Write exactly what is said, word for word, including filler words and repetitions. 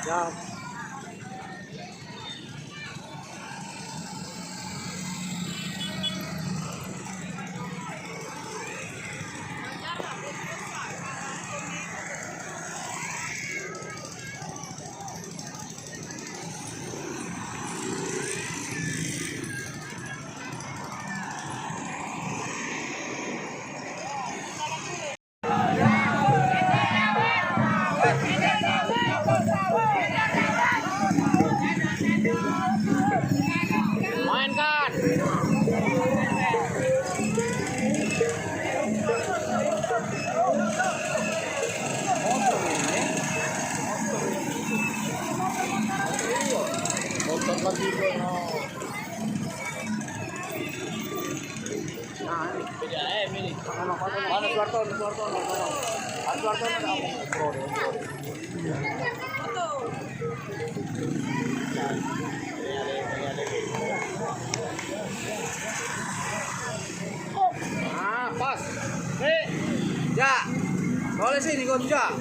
Ya. Mainkan. Motor lagi, bro. Nah, ini. Mana Suarto? Suarto, Suarto. Ah, Suarto. Ah, pas. Nih. Jak. Boleh sini, kau, Jak.